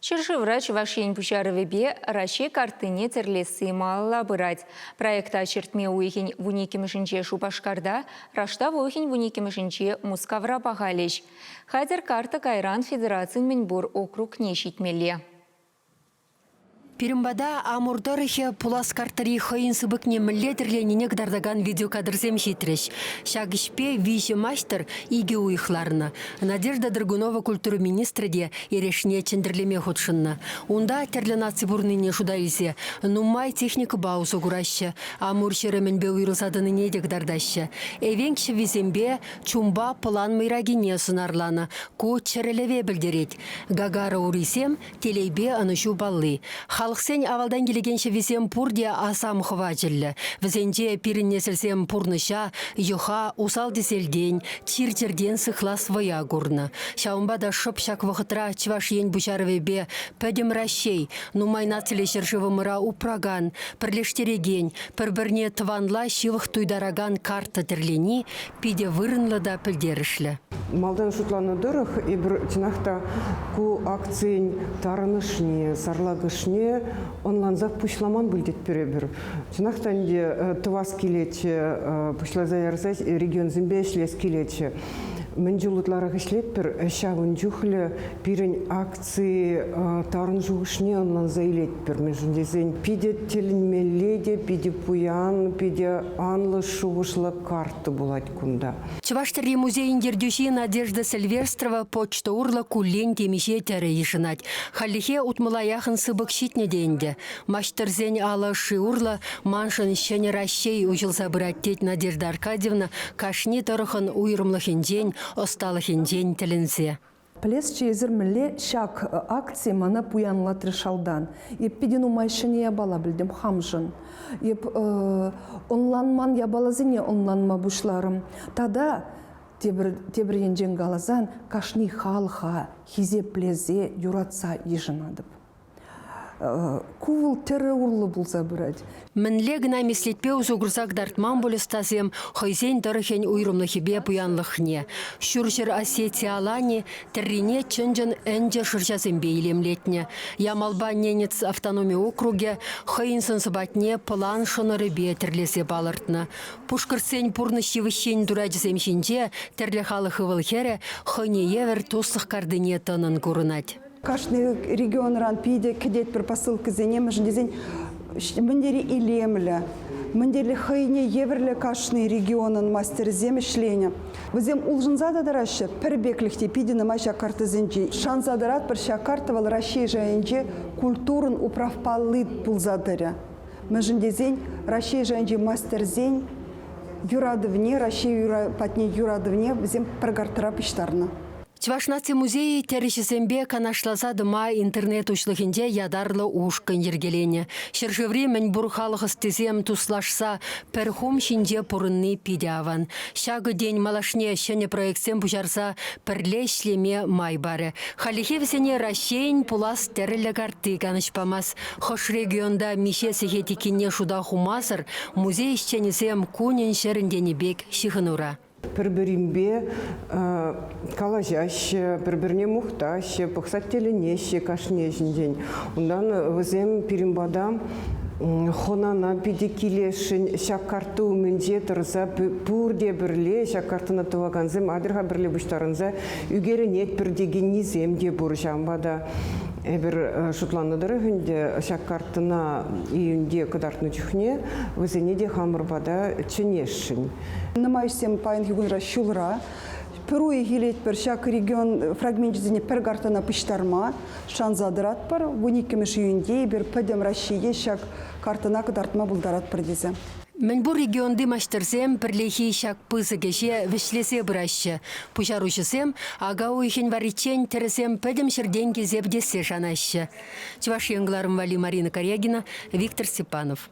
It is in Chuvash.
Ҫӗршывра Чӑваш Ен пуҫарӑвӗпе Раҫҫей карттине тӗрлесси малалла пырать. Проекта ҫӗртме уйӑхӗн вуниккӗмӗшӗнче Шупашкарта, раштав уйӑхӗн вуниккӗмӗшӗнче Мускавра пахалӗҫ. Хатӗр карта кайран федерацин мӗнпур округне ҫитмелле. Пирӗн пата Амур тӑрӑхӗ пулас карттӑри хӑйӗн сыпӑкне мӗнле тӗрленине кӑтартакан видеокадрсем ҫитрӗҫ. Ҫак ӗҫпе виҫӗ маҫтӑр икӗ уйӑх ларнӑ. Надежда Драгунова культура министрӗ те эрешне чӗнтӗрлеме хутшӑннӑ. Унта тӗрлӗ наци пурӑннине шута илсе нумай техникӑпа усӑ кураҫҫӗ. Амур ҫӗрӗ мӗнпе уйрӑлса тӑнине те кӑтартаҫҫӗ. Эвенк ҫӗввисемпе чунпа пӑлан мӑйракине сӑнарланӑ. Ку чӗрӗлӗве пӗлтерет. Гагара урисем Телейпе ӑнӑҫу палли. Халӑхсен авалтан килекен ҫӗввисем пурте асам хӑвачӗллӗ. Вӗсенче пирӗн несӗлсем пурнӑҫа, йӑха, усал-тӗселтен, чир-чӗртен сыхлас вӑя курнӑ. Ҫавӑнпа та шӑп ҫак вӑхӑтра Чӑваш Ен пуҫарӑвӗпе Пӗтӗм Раҫҫей, нумай нациллӗ ҫӗршывӑмӑра упракан, пӗрлештерекен, пӗр-пӗрне тӑванла ҫывӑх туйтаракан карта тӗрлени питӗ вырӑнлӑ та пӗлтерӗшлӗ. Малтан шутланӑ тӑрӑх, эпир чӑнах та ку акцин тарӑнӑшне, сарлакӑшне ӑнлансах пуҫламан пуль тетпӗр эпир. Чӑнах та ӗнтӗ тӑвас килетчӗ, пуҫласа ярса регионсемпе ӗҫлес килетчӗ. Мӗн чул ытларах ӗҫлетпӗр, ҫавӑн чухлӗ пирӗн акци тарӑн шухӑшне ӑнланса илетпӗр. Мӗншӗн тесен питӗ тӗлӗнмелле те питӗ пуян, питӗ анлӑ шухӑшлӑ карттӑ пулать кунта. Чӑваш тӗрри музейӗн ертӳҫи Надежда Сильвестрова почта урлӑ куллен темиҫе тӗрӗ йышӑнать. Хальлӗхе утмӑла яхӑн сыпӑк ҫитнӗ те ӗнтӗ. Маҫтӑрсен алӑ ӑшши урлӑ маншӑн ҫӗнӗ Раҫҫей уҫӑлса пырать, тет Надежда Аркадьевна кашни тӑрӑхӑн уйрӑмлӑхӗнчен, ӑсталӑхӗнчен тӗлӗнсе. Пӗлесчӗ эсир мӗнле ҫак акци мана пуянлатрӗ шалтан. Эп питӗ нумай ҫӗнӗ япала пӗлтӗм хамшӑн. Эп ӑнланман япаласене ӑнланма пуҫларӑм. Тата тепӗр, тепӗр енчен каласан, кашни халӑха хисеплесе, юратса йышӑнатӑп. Ку вӑл тӗрӗ урлӑ пулса пырать. Мӗнле кӑна меслетпе усӑ курса кӑтартман пуль ӑстасем хӑйсен тӑрӑхӗн уйрӑмлӑхӗпе пуянлӑхне. Ҫурҫӗр Осети Алани тӗррине чӑн-чӑн ӗнчӗ шӑрҫасемпе илемлетнӗ. Ямалпа Ненец автономи округӗ хӑйӗн сӑн-сӑпатне пӑлан шӑнӑрӗпе тӗрлесе палӑртнӑ. Пушкӑртсен пурнӑҫ йывӑҫҫин турачӗсем ҫинче тӗрлӗ халӑх ывӑл-хӗрӗ хӑйне евӗр туслӑх картине тӑнӑн курӑнать. Кашни регионран питӗ кӗтетпӗр посылкӑсене, мӗншӗн тесен мӗн тери илемлӗ, мӗн тери хӑйне евӗрлӗ кашни регионӑн мастерӗсем ӗҫленӗ. Вӗсем улшӑнса та тӑраҫҫӗ, пӗр пеклӗх те питӗ нумай ҫак картӑсенче. Шанса тӑратпӑр, ҫак карта вӑл Раҫҫей шайӗнче культурӑн управ палли пулса тӑрӗ. Мӗншӗн тесен Раҫҫей шайӗнчи мастерсен юратӑвне, Раҫҫей патне юратӑвне вӗсем пӗр карттӑра пуҫтарнӑ. Чӑваш наци музейӗ тӗрӗҫӗсемпе канашласа тӑма интернет уҫлӑхӗнче ятарлӑ ушкӑн йӗркеленӗ. Ҫӗршыври мӗнпур халӑх ӑстисем туслашса пӗр хум ҫинче пурӑнни питӗ аван. Ҫакӑ, тен, малашне ҫӗнӗ проектсем пуҫарса пӗрле ӗҫлеме май парӗ. Хальлӗхе вӗсене Раҫҫейӗн пулас тӗрӗллӗ картти канӑҫ памасть. Хӑш регионта миҫе сехет иккенне шута хумасӑр музей ӗҫченӗсем кунӗн-ҫӗрӗн тенӗ пек ҫыхӑнура. Пӗр-пӗринпе калаҫаҫҫӗ, пӗр-пӗрне мухтаҫҫӗ, пӑхса тӗлӗнеҫҫӗ кашни ӗҫӗнчен. Унтан вӗсем пирӗн пата хӑнана питӗ килесшӗн. Ҫак карта умӗнче тӑрса пурте пӗрле ҫак картӑна тӑвакансем атьӑр-ха пӗрле пуҫтарӑнса ӳкерӗнетпӗр текеннисем те пур. Ҫавӑнпа та эпир шутланӑ тӑрӑх ӗнтӗ ҫак карттӑна июньте кӑтартнӑ чухне вӗсене те хамӑр пата чӗнесшӗн. Нумай ӗҫсем паянхи кунра ҫулра. Пӗр уйӑх илетпӗр ҫак регион фрагменчӗсене пӗр картана пуҫтарма шанса тӑратпӑр. 12-мӗш июньте эпир пӗтӗм Раҫҫее ҫак картӑна кӑтартма пултаратпӑр тесе. Мӗнпур регионти маҫтӑрсем пӗрлехи ҫак пысӑк ӗҫе вӗҫлесе пыраҫҫӗ. Пуҫаруҫӑсем ака уйӑхӗн варриччен тӗрӗсем пӗтӗм ҫӗртен килсе пӗтессе шанаҫҫӗ. Чӑваш Ен кӑларӑм валли Марина Карягина, Виктор Степанов.